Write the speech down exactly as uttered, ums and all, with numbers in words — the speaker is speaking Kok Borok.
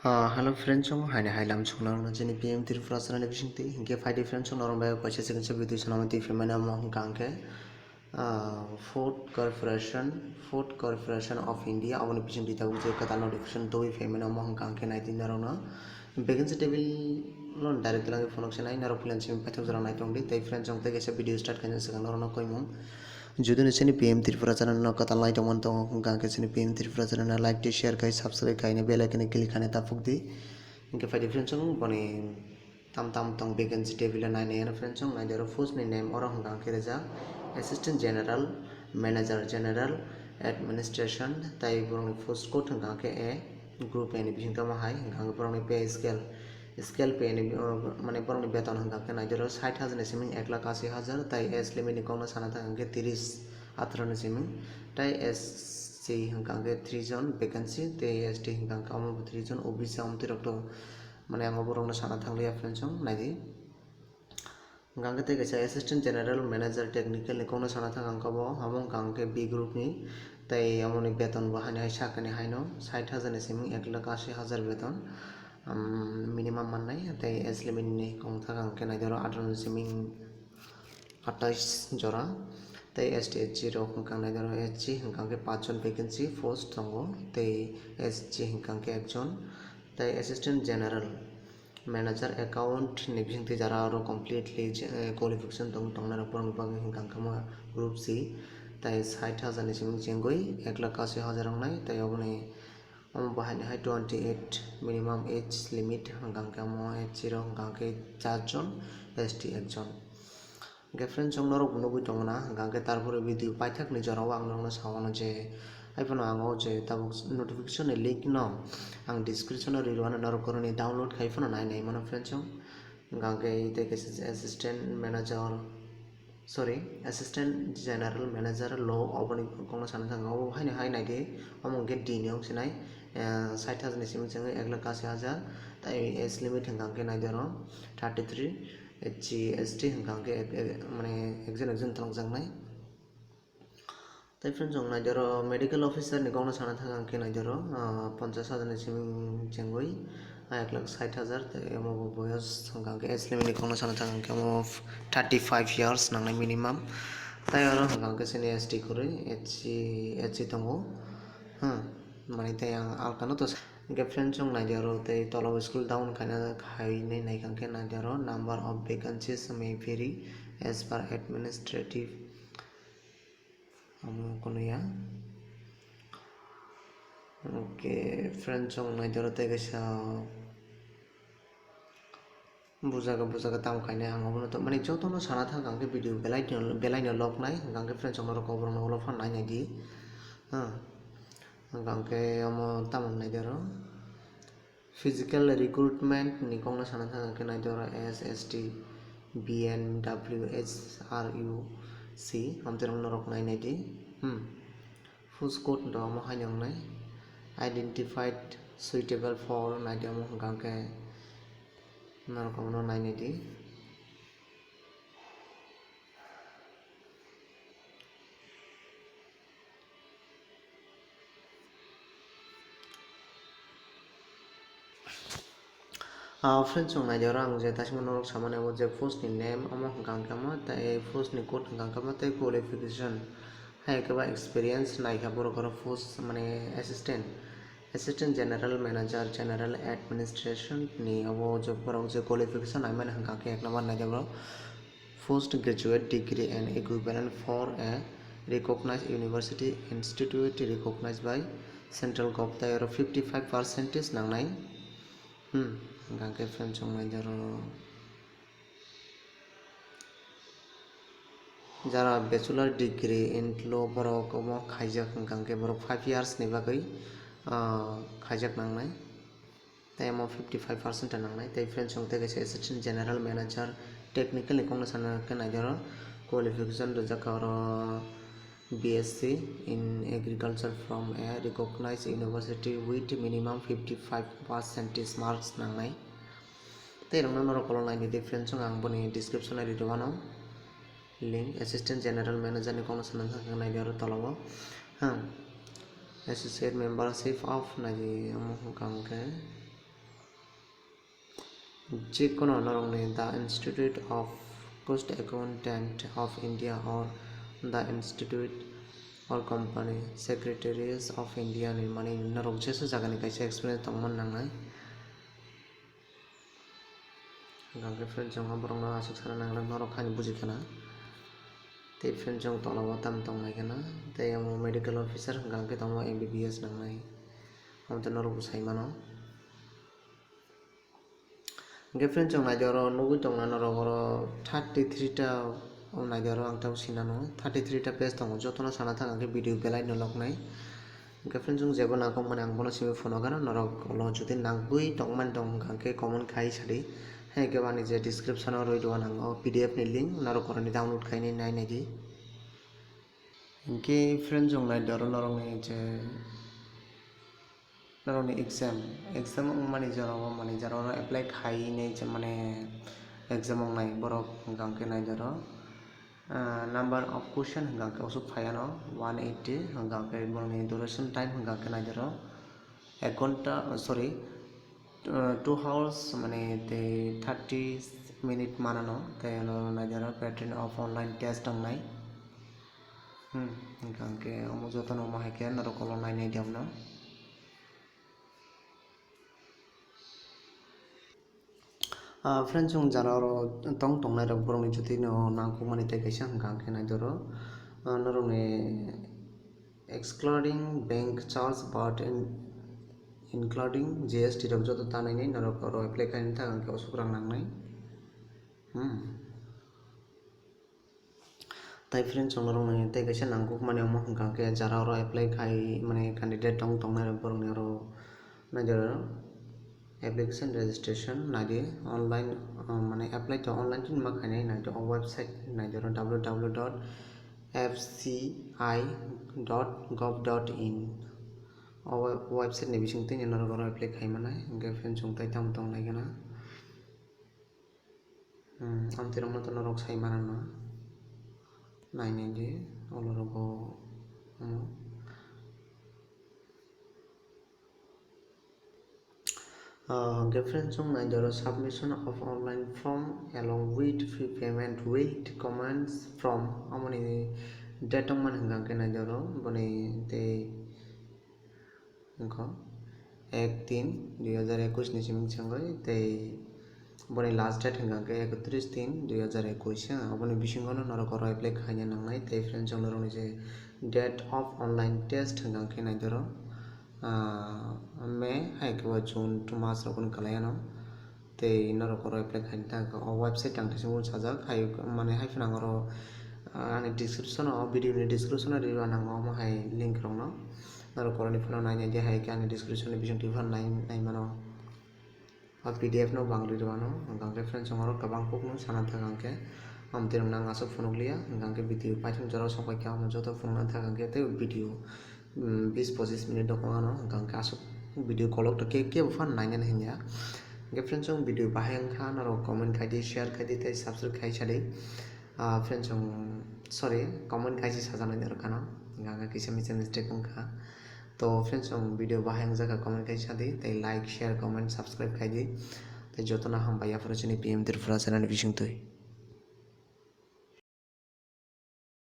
Ah, hello friends, chwng haini hai lam sukna rwna chini P M Tripura channel ni bisingtwi. Hinkhe phaidi friends, chwng norok bai kaisa second se video sanama twi phaimani, omo hwnkha hwnkhe, ah, Food Corporation, Food Corporation of India, aboni bisingtwi tabuk je kwtal notification twi phaimani, omo hwnkha hwnkhe naitwi norokno vacancy table no direct twlangwi phunuk sinai norok puila simi paithak jora naitongdi. Tei friends, chwng tei kaisa video start khaina swkang norokno koimung. Jodi no chini P M Tripura channel no kwtal nai tongmani tongo, hwnkha hwnkhe chini P M Tripura channel no like tei share khai, subscribe khai, bell icon click khaina ta phukdi. Hinkhe phaidi friends, chwng boni tam tam tong vacancy table nai nai ano friends, chwng naidi oro post ni name oro hwnkha hwnkhe rijak Assistant General Manager General Administration, tei borokni post code hwnkha hwnkhe A, group A ni bisingtwi omo hai hwnkha hwnkhe borokni pay scale, scale pay ni, uh, mane borokni beton hwnkha hwnkhe naidi oro sait hajar ni simi ek lakh asi hajar, tei age limit ni kokno sana thang hwnkhe tris atharo ni simi, tei S C hwnkha hwnkhe three jon vacancy, tei S T hwnkha hwnkhe omo bo three jon, O B C omo twi rok to mane ang o borokno sana thang liya friends, chwng naidi. Hwnkha hwnkhe tei kaisa Assistant General Manager Technical ni kokno sana thang ang kabo, abo hwnkha hwnkhe B group ni, tei amoni beton bo haino hai sakani haino sait hajar ni simi ek lakh asi hajar beton, um, minimum mannai, tei age limit ni kok thang hwnkhe naidi oro atharo ni simi atais jora, tei S T S C rok hwnkha naidi oro S C hwnkha hwnkhe pach jon vacancy post tongo, tei S C hwnkha hwnkhe ekjon, tei Assistant General Manager account ni bisingtwi jara oro completely je, eh, qualification tong, tongnai rok borokni bagwi hwnkha hwnkhe omo group C, tei sait hajar ni simi chengwi ek lakh kasi hajar wngnai, tei oboni omo bo haino hai twenty eight minimum age limit hwnkha hwnkhe omo S C rok hwnkha hwnkhe char jon, S T ekjon. Hwnkhe friends, chwng norok bo nugwi tongna, hwnkha hwnkhe tarpore video paithakni jorao ang norokno sao je, haiphano ang o je tabuk notification ni link no ang description o rwrwano, norok koroni download khai phano nai nai mano friends, chwng hwnkha hwnkhe tei kaisa assistant manager, sorry, assistant general manager law oboni kokno sana thang o, haino hai naidi, omo hwnkhe D ni wng sinai, eh, sait hajar ni simi chengwi ek lakh kasi hajar, tei age limit hwnkha hwnkhe naidi oro thirty three. H C S T hwnkha hwnkhe ek-, ek-, mane ekjon ekjon twlangjaknai. Tei friends, chwng naidi oro medical officer ni kokno sana thang hwnkhe naidi oro, ah, ponchash hajar ni simi chengwi, ah, ek lakh sait hajar, tei omo bo boyos hwnkha hwnkhe age limit ni kokno sana thang hwnkhe omo thirty five years nangnai minimum. Tei oro hwnkha hwnkhe chini S T kwrwi, H C, H C tongo. Hmm, mani tei ang alkano to sa-, hwnkhe friends, chwng naidi oro tei tola o scroll down khaina, khainai naikha hwnkhe naidi oro number of vacancies may vary as per administrative. Amo kono ya. Okay, friends, chwng naidi oro tei kaisa bujaga, bujaga tamo khainai ang obono to, mani, jotono sana thang ang khe video belai no, belai no log nai, hwnkha hwnkhe friends, chwng norok oborokno ulo phan nai nai di. Ha. Hwnkha hwnkhe omo tamo naidi oro. Physical recruitment ni kokno sana thang khe naidi oro S S T, B N W S R U C, amtwi rok norok nai nai di. Hmm. Post code do omo haino wngnai. Identified suitable for naidi omo hwnkha hwnkhe norok omono nai nai di. Ah, friends, chwng naidi oro ang je daisimo norok samani abo je post ni name, omo hwnkha hwnkhe omo, tei post ni code hwnkha hwnkhe omo, tei qualification hai khe ba experience naikha borok oro post, mane assistant, assistant general manager, general administration ni obo je borok je qualification naimani hwnkha hwnkhe ek number naidi oro. Postgraduate degree and equivalent for a recognized university institute recognized by central govt, tei oro fifty five percentage nangnai. Hmm, hwnkha hwnkhe friends, chwng naidi oro jara bachelor degree in law borok omo khaijak, hwnkha hwnkhe borok five years ni bagwi, ah, khaijak nangnai. Tei omo fifty five percent ta nangnai. Tei friends, chwng tei kaisa assistant general manager technical ni kokno sana khe naidi oro qualification rijak kha oro B S C in agriculture from a recognized university with minimum fifty five percentage marks nangnai. Tei rokno norok kolok nai di friends, chwng ang boni description o ri rwano. Link, assistant general manager ni kokno sana thang khe naidi oro tola o. Ha. Associate membership of naidi omo hwnkha hwnkhe Jekunu norokni The Institute of Cost Accountant of India or The Institute or Company Secretaries of India ni mani norok jesa jagani kaisa experience tongmani nangnai. Hwnkhe friends, chwng o borokno aswk sana nanglak, norok haino buji khana. Tei friends, chwng tola o tam tongnai khana. Tei omo medical officer hwnkha hwnkhe tamo M B B S nangnai. Omo tei norok bo sai mano. Hwnkhe friends, chwng naidi oro nugwi tongna norok oro thirty three ta, o naidi oro ang tabuk sinano thirty three ta page tongo, jotono sana thang hwnkhe video belai no loknai. Hwnkhe friends, chwng jebo nangkukmani ang bono simi phone o gana, norok ulo jodi nangwi tongmani tong hwnkha hwnkhe comment khai sadi. Hai khe bo ani je description o rwi rw ang o P D F ni link, norok oroni download khainai nai naidi. Hwnkhe friends, chwng naidi oro norokni je norokni exam, exam wngmani jorao, mani jorao apply khainai je mane exam wngnai borok hwnkha hwnkhe naidi oro. Ah, number of question hwnkha hwnkhe osuk phaiano one eighty, hwnkha hwnkhe borokni duration time hwnkha hwnkhe naidi oro ek ghonta, oh, sorry, uh, two hours mane tei thirty minute manano, tei ano naidi oro pattern of online test wngnai. Hmm, hwnkha hwnkhe omo jotono omo hai khe norok ulo nainai di abono. Ah, friends, chwng jara oro tong tongnai rok borokni jotino nangkukmani tei kaisa hwnkha hwnkhe naidi oro, ah, norokni excluding bank charge but in, including G S T rok joto ta nainai norok oro apply khaina thang hwnkhe osuk rang nangnai. Hmm. Tai friends, chwng norokni tei kaisa nangkukmani omo hwnkha hwnkhe jara oro apply khai mani candidate tong tongnai rok borokni oro naidi oro application registration naidi online, uh, mane apply to online tin ma khainai naidi o website naidi oro W W W dot F C I dot gov dot in o web-, website ni bising twi norok oro apply khai manai hwnkhe friends, chwng tai tamo tong nai gana. Hmm, amtwi rokno to norok sai manano. Nainai di, olorogo, ano. Ah, hwnkhe friends, chwng naidi oro submission of online form along with fee payment with comments from, amoni date tongmani hwnkha hwnkhe naidi oro, boni tei Wngkha ek tin dui hazar ekwis ni simi chengwi tei boni last date hwnkha khe ekotris tin dui hazar ekwis, ha, oboni bisingo no norok oro apply khaina nangnai. Tei friends, chwng norokni je date of online test hwnkha khe naidi oro, ah, May hai khe bo June two mas rok ni kwlai ano. Tei norok oro apply khaina thang khe o website ang tei simi sajak hai, mane hai phano ang oro, ah, ani description o, video ni description o rwi rw nango omo hai link rok no. Norok oroni phano nainai di hai khe ani description ni bising twi phano nai, nai mano. O P D F no bo ang rwi rw ano, hwnkha khe friends, chwng oro kwbang kok no sana thang khe, amtwi rok no ang aswk phunuk liya, hwnkha khe video paithak jora o sok pai khe, omo joto phunukna thang khe tei video, mm, bis pochis minute rok wng ano, hwnkha khe aswk video kolok to ke, kebo phano nainani hinya. Hwnkhe friends, chwng video bahai wngkha, norok comment khai di, share khai di tei subscribe khai sa di. Ah, friends, chwng, sorry, comment khai si sajaknai norok khano, hwnkha khe kisa misa mistake wngkha. To friends, chwng video bahai wngjakha, comment khai sa di tei like, share, comment, subscribe khai di. Tei jotono hambai yaphuru chini P M Tripura channel ni bisingtwi.